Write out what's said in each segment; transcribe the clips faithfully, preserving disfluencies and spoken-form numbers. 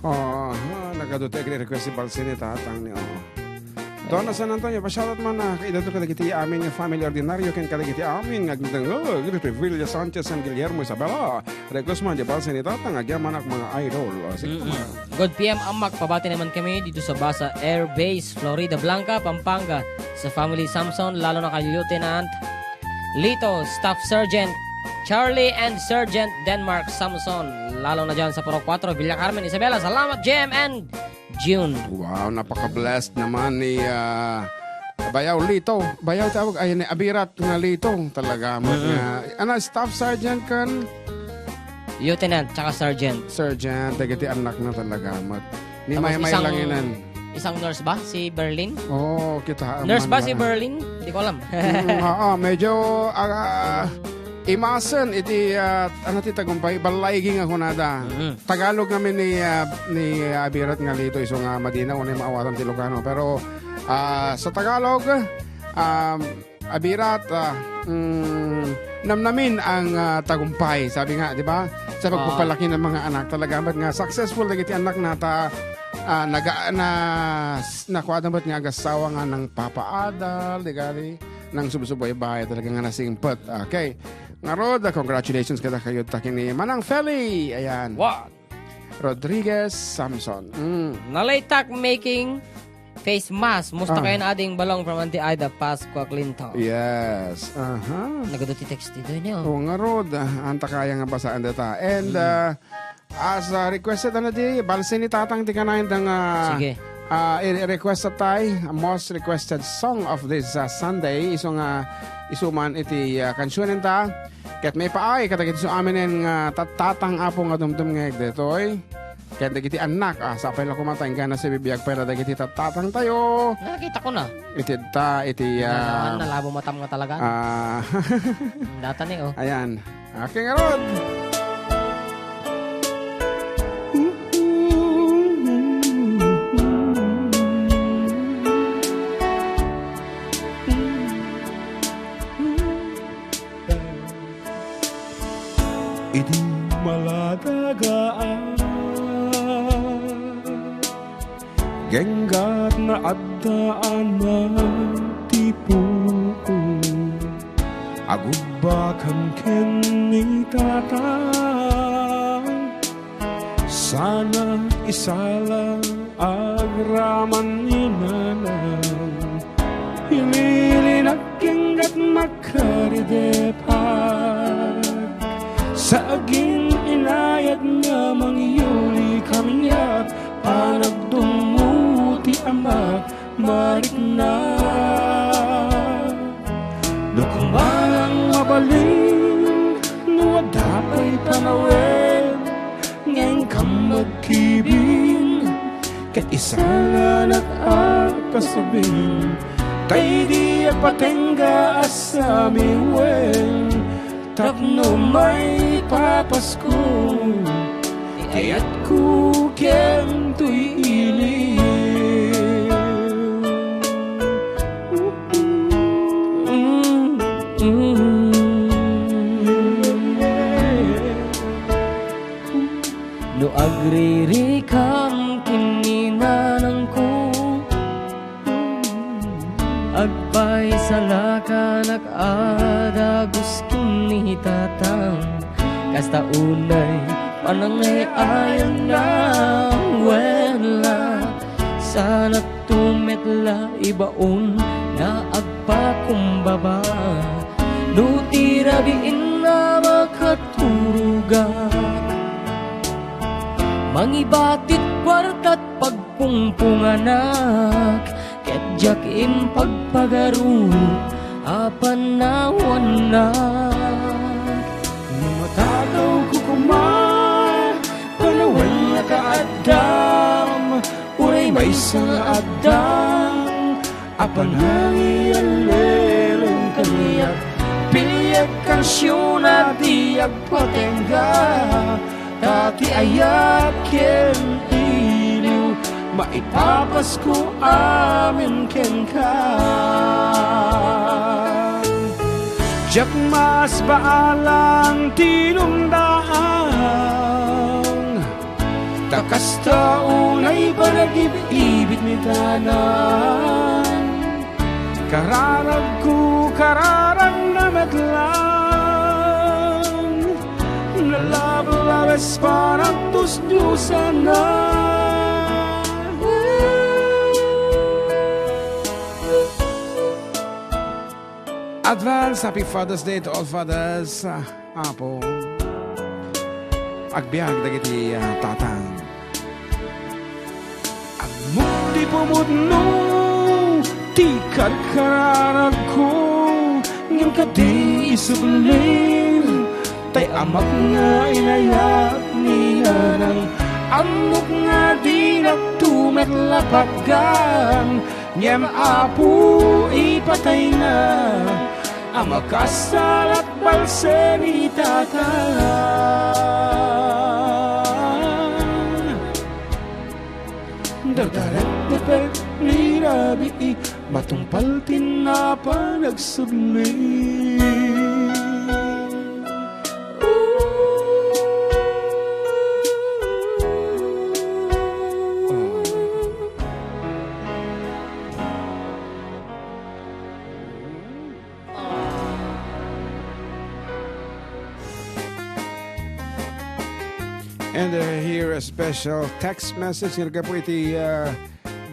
Oh, ah, nagadu ti agri-request ti balsi ni Tatang ni, oh. Donna San Antonio, pa-shoutout man, ah, kaidato kadagiti amin nga family ordinaryo ken kadagiti amin nga agdengngeg iti Revilla Sanchez and Guillermo Isabela. Request man di balsi ni Tatang, agyamanak mga idol. Oh, sige, Mm-mm. Tatang. Good P M, Amak, pabati naman kami dito sa Basa Air Base, Florida Blanca, Pampanga, sa family Samson, lalo na kay Lieutenant Lito, Staff Sergeant Charlie, and Sergeant Denmark Samson, lalo na dyan sa Purok Kuatro, Villa Carmen, Isabela. Salamat, Jem and June. Wow, napaka-blessed naman ni, ah, Bayaw Lito. Bayaw tawag, ay, ni Abirat nga Lito. Talaga, Mm-mm. nga, ano, Staff Sergeant kan? Lieutenant, tsaka Sergeant. Sergeant, dagiti anak na talaga, mat. Ni Tapos Maymay isang, Langinan. Isang nurse ba? Si Berlin? Oo, kita. Nurse ba si Berlin? Di ko alam. Mm, oo, medyo, ah, imasen iti, ah, ano ti tagumpay? Ballaigi nga kunada. Mm. Tagalog kami ni, ah, ni Abirat nga Lito, isu nga madina, unay maawatan ti Ilocano. Pero, ah, sa Tagalog, um, Abirat, ah, mm, namnamin ang, ah, tagumpay, sabi nga, di ba? Sa Oo. pagpapalaki ng mga anak, talaga met nga successful dagiti anak na ta, ah, naga-, na, nakuha na met nga agasawa nga nang papaadal, di gali, nang subsubaybay, talaga nga nasingpet. Okay. Ngarud, ah, congratulations kada kayo, ta kini Manang Feli. Ayan. Wa- Rodriguez Samson. Mm. Nalaitak making face mask. Musta Ah. kayo na ading balong from Auntie Aida Pascua Clinton? Yes. Aha. Nagadu ti text dito, niyo. O, ngarud, ah, anta kaya nga basaan data. And, Mm. ah, as, ah, requested, ano di, balsi ni Tatang ti kanayon dang, ah, Sige. ah, i-, request tay, most requested song of this, ah, Sunday. Isu nga, isu man iti, ah, kansionen ta. Ket maipaay kadagiti su aminen nga tattatang, Apo, nga dumdumngeg daytoy. Ket dagiti annak, ah, sapay la koma ta inggana sibibiag pay la dagiti tattatang tayo. Nakita ko na. Iti ta, iti, ah, Nalawan, nalabo matam nga talaga. Ah. Data ni, oh. Ayan. Aking arod. Idi maladagaan, genggat na adda anak ti puko. Agubbakam ken ni tatang, sana isala agraman ni nanang. Ililinak genggat makaridepak. Sa agin-inayat nga mangyuli kaniak, panagdummo ti amak marikna. No kumanang mabalin, no adda pay panawen, ngem kam magkibin, ket isalanak a kasubing, ta idi agpatengga a samiwen, tapno maipapasko ti ayatko ken toy iliw. No agririkam ken ni nanangko, agpaisalakan a dagus ken ni tatang, kasta unay panangay-ayanna. Wen la, sana to met la ibaon nga agpakumbaba. No ti rabiinna makaturogak, mangibatit kuartat pagpungpunganak, ket diak impagpagaro a panawannak. No matagawko koma, panawen nga kaaddam, uray maysa nga addam a panangialleleng kaniak. Piag kansiona ti agpatengga, ta ti ayat ken iliw maipapasko amin kenka. Diak masbaalan ti lumdaang, Ta kasta unay panagib-ibit ni Tatang. Kararagko, kararagna met lang. Nalablabes panagdusdusanna. Advance Happy Father's Day to all fathers. Ah, Apo, agbiag dagiti, ah, tatang. Ammok ti pumudno ti karkararagko, ngem kadi isublir, tay amak nga inayat ni Nanang. Ammok nga dinakto met la patgan, ngem Apo, ipatayna a makasalat balse ni Tatang. Dardarek-depek ni rabii, matungpal ti napan agsubli. And, uh, here a special text message nga naggapu iti, uh,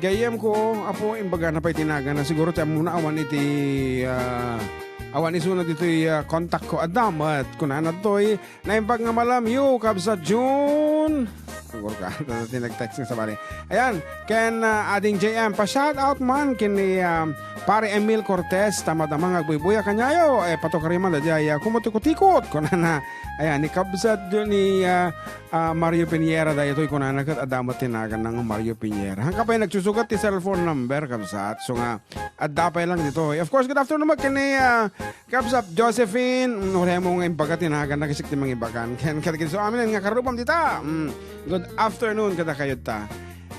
gayyemko, Apo, imbagana pay ti naganna. Siguro ti ammona awan iti, uh, awan isuna ditoy, uh, contact ko. Adda met, kunana ditoy, naimbag nga malamyo, Kabsat Jun. Siguro ka, ti nag-text nga sabali. Ayan, ken, uh, Ading J M, pa-shout out man ken ni, um, Pare Emil Cortez, ta madama nga agbuybuya kaniayo, eh, patukari man daydiay, uh, kumutikot-tikot, kunana. Ayan, ni Kabsat Jun, ni, uh, ah, Mario Piñera daytoy, kunana ket adda met ti naganna nga Mario Piñera. Hanka pay nagsusugat ti cellphone number, kabsat. So nga, adda pay lang ditoy. Of course, good afternoon met ken ni, ah, Kabsat Josephine. Mm, uray mo nga imbaga ti naganna, kisik ti mangibagan. Ken kadagiti so amin nga karrubam dita. Mm, good afternoon kadakayo ta.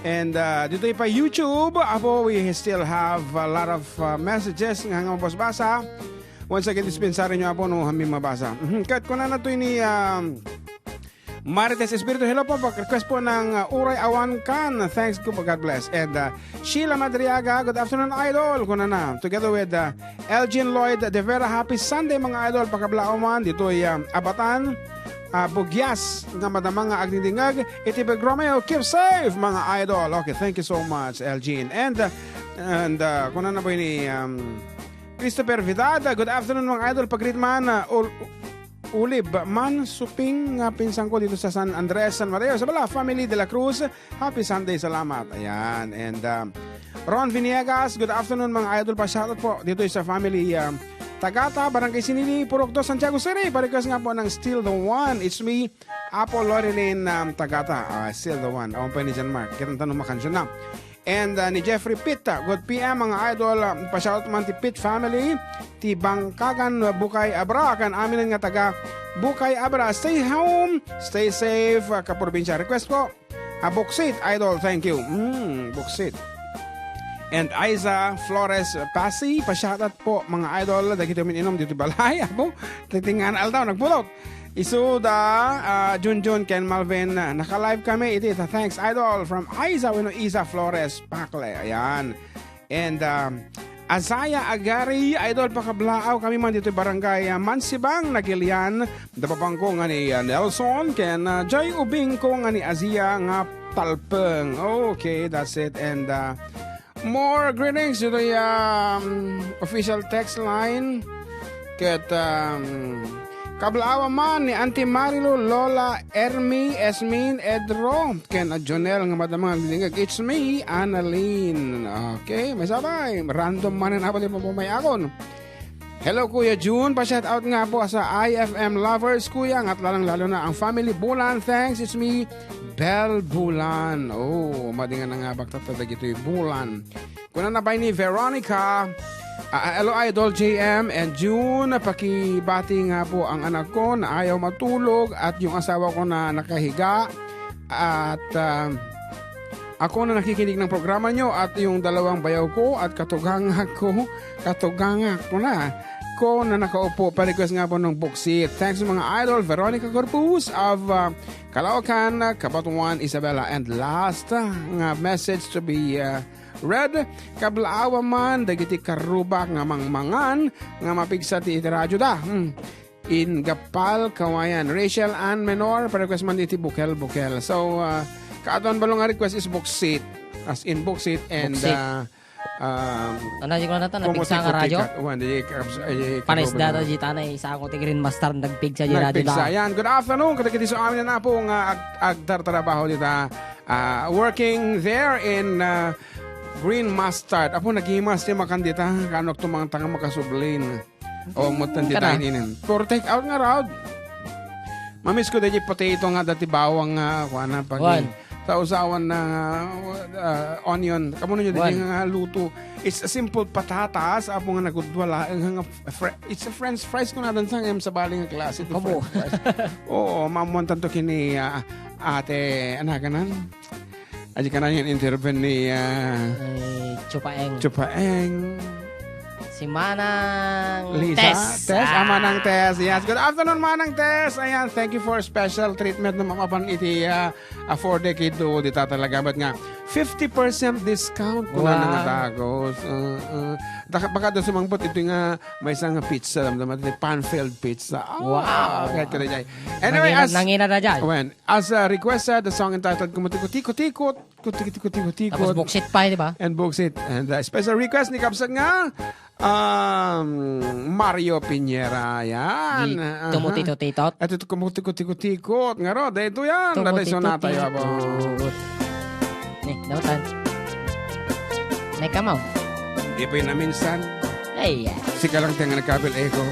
And, ah, ditoy pa YouTube, Apo, we still have a lot of, ah, messages nga nga mabasbasa. Once again, dispensarinyo, Apo, no, amin mabasa. Mhm. Ket kunana toy ni, ah, Marites Espiritu, hello po, pag-request po ng, uh, Uray Awan Kan. Thanks po, God bless. And, uh, Sheila Madriaga, good afternoon, idol. Kunana, together with, uh, Elgin Lloyd de Vera, happy Sunday, mga idol. Pakablaaw man, ditoy, um, Abatan, uh, Bugyas, nga madama nga agdingdingag. Iti Big Romeo, keep safe, mga idol. Okay, thank you so much, Elgin. And, uh, and, uh, kunana po ini, um, Christopher Vidal, good afternoon, mga idol. Pag-greet man, uh, ul-, Ulib man, suping nga pinsan ko dito sa San Andres, San Mateo, Sabala, family de la Cruz. Happy Sunday, salamat. Ayan, and, um, Ron Viniegas, good afternoon, mga idol. Pa-shoutout po dito sa family, um, Tagata, Barangay Sinini, Purok Dos, Santiago City. Pa-request nga po ng Still the One. It's me, Apo Lorilyn, um, Tagata. Ah, Still the One. Awan pa ni John Mark. Kitang tanong makansiyon na. And, uh, ni Jeffrey Pitt, uh, good P M, mga idol, uh, pa-shoutout man ti Pitt family, ti Bangkagan, uh, Bukay Abra, kan amin nga taga Bukay Abra. Stay home, stay safe, uh, kaprobinsya. Request po, uh, Buksit, idol, thank you. Mm, Buksit. And Aiza Flores Pasi, pa-shoutout po, mga idol, dagiti umin-inom dito balay, Apo, titingan aldaw, nagpulot. Isuda, ah, Junjun ken Malvin, ah, naka-live kami iti ta-, thanks, idol, from Aiza wenno Isa Flores Pacle. Ayan. And, um, Azaya Agari, idol, pakablaaw kami man dito barangay, ah, Mansibang, Nagilian. Dababangko nga ni, ah, Nelson, ken, ah, Joy Ubingko nga ni Azia nga talpeng. Okay, that's it. And, ah, More greetings to the, um, official text line. Ket, um, kablaawan man ni Auntie Marilu, Lola Ermi, Esmin, Edro, ken a Jonel nga madama nga agdingdingag. It's me, Annalyn. Okay, may sabay. Random man ang apat yung pamamayagon. Hello, Kuya Jun. Pa-shout out nga po sa I F M lovers, Kuya. Ngat lalang lalo na ang family Bulan. Thanks, it's me, Bel Bulan. Oh, madingan na nga bakta dagitoy Bulan. Kuna na bay ni Veronica. Ah, hello, Idol J M and June. Pakibati nga po ang anak ko na ayaw matulog at yung asawa ko na nakahiga. At, ah, ako na nakikinig ng programa nyo at yung dalawang bayaw ko at katugangak ko, katugangak ko na. Ko na nakaupo, pa-request nga po ng buksit. Thanks, mga idol. Veronica Corpus of, uh, Caloocan, Cabatuan, Isabela. And last, uh, nga message to be, uh, read. Kablaawa man, dagiti karrubak nga mangmangan, nga mapigsa ti iti radyo da. Hmm. In Gapal, Kawayan. Rachel Ann Menor, pa-request man iti bukel-bukel. So, uh, kaduan balo nga request is buksit. As in buksit and, Buksit. uh, Um, Ano, di ko na nato, kung napigsa nga radyo? Kat-, wan, di kaps-, ay, Pares kaproblema. Data di tanay, sa ako ti Green Master, nagpigsa di radyo Nagpigsa. Da. Yan. Good afternoon. Kadagiti so amin na po nga ag-, agtartrabaho dita. Ah, working there in, ah, Green Mustard. Apo, nagimas ti makan dita. Kano tumangtang makasublin. O, mutan di Kana. Tayo inin. For take out nga raod. Mamiss ko daydi potato nga dati bawang nga, kuana, pag Wan. Sausawan na, uh, onion. Kamu na yun, Wan. Nga luto. It's a simple patatas, apo nga nagudwala, nga, nga fre-, it's a french fries ko na dan sa ngayon sa bali nga klase. Ito Kamo. French fries. Oo, mamuan tanto kini, ah, ate, anaganan? Adi ka na yung interview ni, ah, Ay, Chupaeng. Chupaeng. Si Manang Lisa? Tess. Tess? Ah, Manang Tess. Yes. Good afternoon, Manang Tess. Ayan, thank you for special treatment na mamapan iti, ah, afford kid do di tatalaga. But nga, fifty percent discount ko na Wow. Nangatagos. Uh, uh. Baka, baka doon sumangpot ito nga may isang pizza, damdaman ito, pan-filled pizza. Ah, Wow. Okay, ito na dyan. Anyway, Nangina-, as, nangina na dyan. When, as, uh, requested, the song entitled Kumutikot-tikot-tikot. Kutikot-tikot-tikot. Tapos buksit pa, di ba? And buksit. And, uh, special request ni Kabsat nga, um, Mario Piñera. Yan. Di Aha. Tumutito-titot. At ito kumutikot-tikot-tikot. Nga ro, dahil ito yan. Daday sonata, yabo. Tumutito-titot. Ni, daw tan. May kamaw. Di pa yun na minsan. Ay, ah. Sika lang tayo nga nagkabil echo.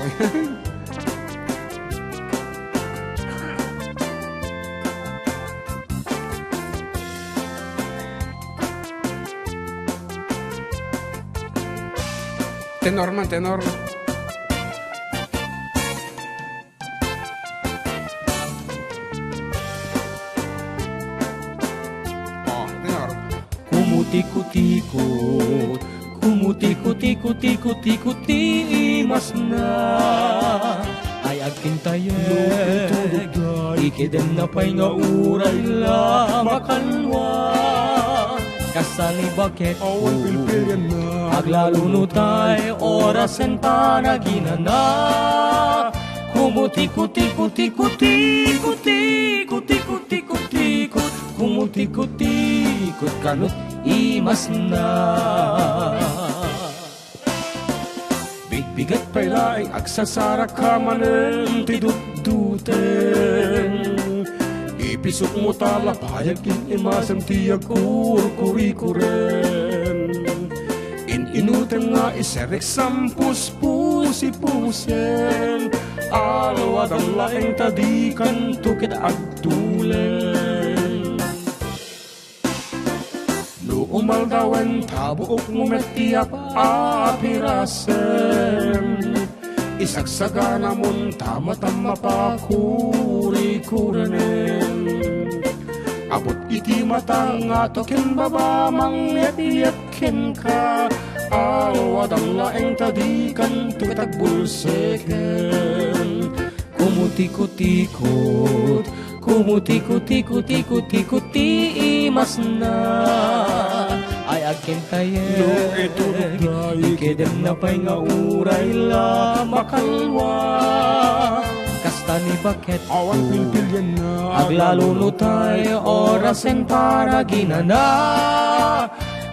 Tenor man, tenor. Oh, tenor. Kumutikot-tikot, kumutikot-tikot-tikot-tikot ti imasna. Ay agkintayen, ikidem na pay nga uray la makalwa. Kasta ni baket, awan pilpilienna. Aglalo no tay orasen panaginana. Kumutikot-tikot-tikot-tikot-tikot-tikot-tikot. Kumutikot-tikot kanut imasna. Bigbigat pay laeng agsasaraka manen ti dutduten. Ipisok mo ta lapayag ken imasem ti agkurkurikuren. In-inutem nga iserrek sampuspusipusen. Alwadam laeng ta dikanto ket agtulen. No umaldawen ta buok mo met ti ap-, apirasem. Isagsaganamon ta matam mapakurikurenem. Abot iti mata ngato ken baba mangyepyep kenka. Alwadam laeng ta dikanto ket agbulseken. Kumutikot-tikot, kumutikot-tikot-tikot-tikot ti imasna. Ay agkintayen, no itulog na, ikidem na pay nga uray la makalwa. Kasta ni baket, awan pilpilienna. Aglalo no tay orasen panaginana.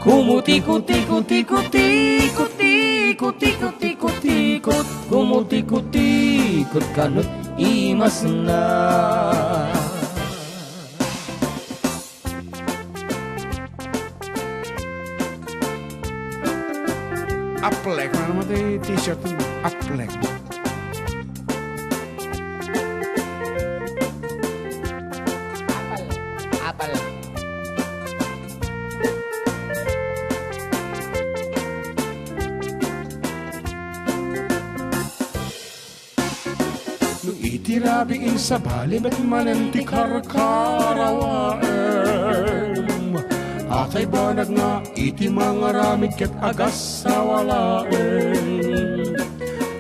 Kumutikot-tikot-tikot-tikot-tikot-tikot-tikot-tikot. Kumutikot-tikot kanut imasna. Aplek, ano naman ito yung t-shirt mo? Aplek. Apple. Apple. No iti rabii, insabali met manen ti karkarawaem. Atay banag nga iti mangaramid ket agassawa laeng.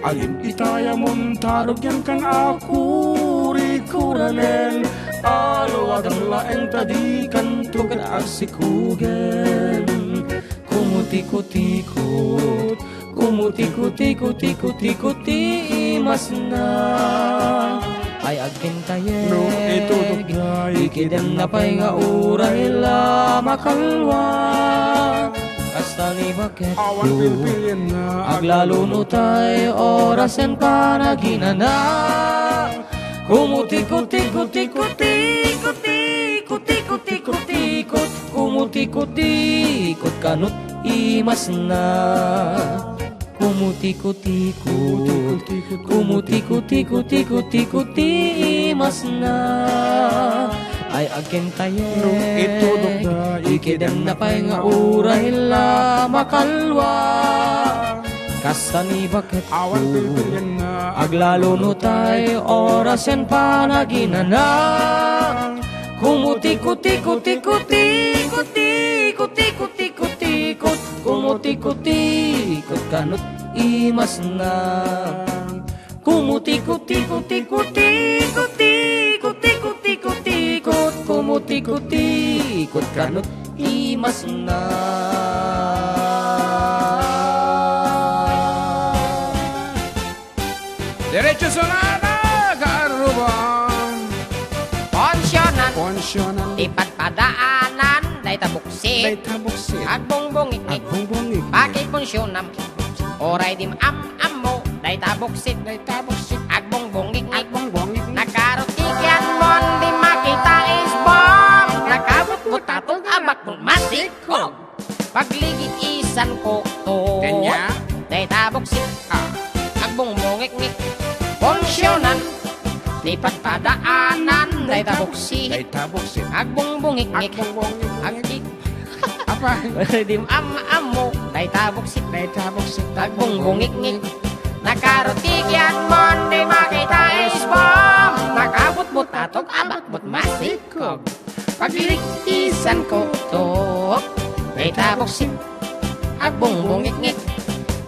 Alim Tayamon ta rugiankan a kurikuranen, aluagan laeng ta dikanto ket agsikugen. Kumutikot-tikot, kumutikot-tikot, tikot-tikot ti imasna. Ay agkintayeg, no itudok da, ikidemna pay nga uray la makalwa. Kasta ni baket Awan pilpilinna, aglalo no tay orasen panaginana. Kumutikot-tikot, tikot-tikot, tikot-tikot, tikot-tikot, kumutikot-tikot kanut imasna. Kumutikot-tikot, kumutikot-tikot, tikot-tikot ti imasna. Ay agkintayeg, no itudok da, ikidemna pay nga uray la makalwa. Kasta ni baket Awan pilpilinna, aglalo no tay orasen panaginana. Kumutikot-tikot, tikot-tikot, tikot-tikot, tikot-tikot, kumutikot-tikot kanut imasna. Kumutikot-tikot, tikot-tikot, tikot-tikot, kumutikot-tikot kanut imasna. Diretso Sonora, Garubong. Ponsionan. Ponsionan. Ti padpadaanan, dayta buksit. Dayta buksit. Agbungbungikngik. Agbungbungikngik. Pakiponsionam. Uray dim am-ammo, dayta buksit. Dayta buksit. Agbungbungikngik. Agbungbungikngik. Nakarutikian mon di makita isbong. Nakabutbutato, abakbot, masikog. Pagligiisan ko to. Kanya? Dayta buksit. Ah. Agbungbungikngik. Ponsionan. Ti padpadaanan. Dayta buksit. Dayta buksit. Agbungbungikngik. Agbungbungikngik. Agdi-, Apa? Dim am-ammo. Dayta buksit. Dayta buksit. Agbungbungikngik. Nakarutikian mon di makita isbong. Nakabutbutato, abakbot, masikog. Pagligiisan ko to, dayta buksit, agbungbungikngik.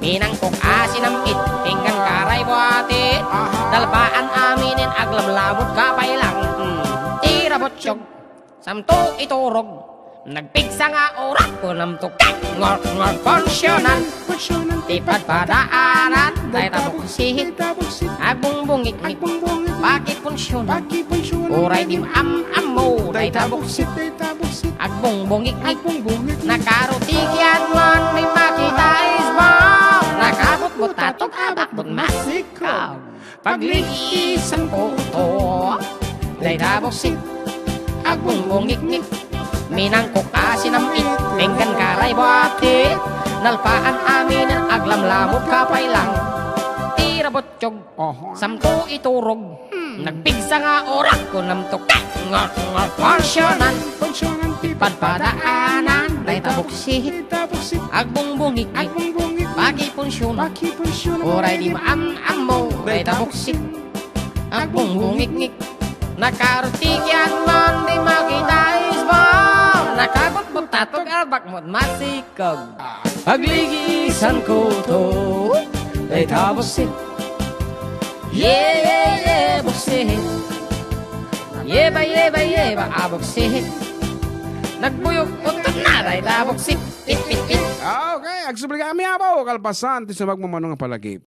Minangkok a sinam-it, pinggan karay buati. Aha. Nalpaan aminen, aglamlamod ka pay lang. Hmm. Ti rabutsog, samto iturog. Nagpigsa nga urak, kunam to kek, ngor, ngor, ponsionan. Ti padpadaanan, dayta buksit. Agbungbungikngik. Pakiponsionan. Uray dim am-ammo, dayta buksit. Agbungbungikngik. Nakarutikian mon di makita isbong. Nakabutbutato, abakbot, masikog. Pagligiisan ko to, dayta buksit, agbungbungikngik. Minangkok a sinam-it, pinggan karay buati. Nalpaan aminen, aglamlamod ka pay lang. Ti rabutsog, oho, samto iturog. Hmm. Nagpigsa nga urak, kunam to kek, ngor, ngor, ponsionan. Ponsionan. Ti padpadaanan, dayta buksit. Dayta buksit. Agbungbungikngik. Agbungbungikngik. Pakiponsionan. Pakiponsionan. Uray dim am-ammo, dayta buksit. Agbungbungikngik. Nakarutikian mon di makita isbong. Nakabutbutato, abakbot, masikog. Pagligiisan ko to, dayta buksit. Ye, ye, ye, buksit. Ye ba, ye ba, ye ba, a buksit. Nagbuyog, untog na, dayta buksit. Pit, pit, pit. Okay, agsubli kami, apo, kalpasan ti sumagmamano nga palagip.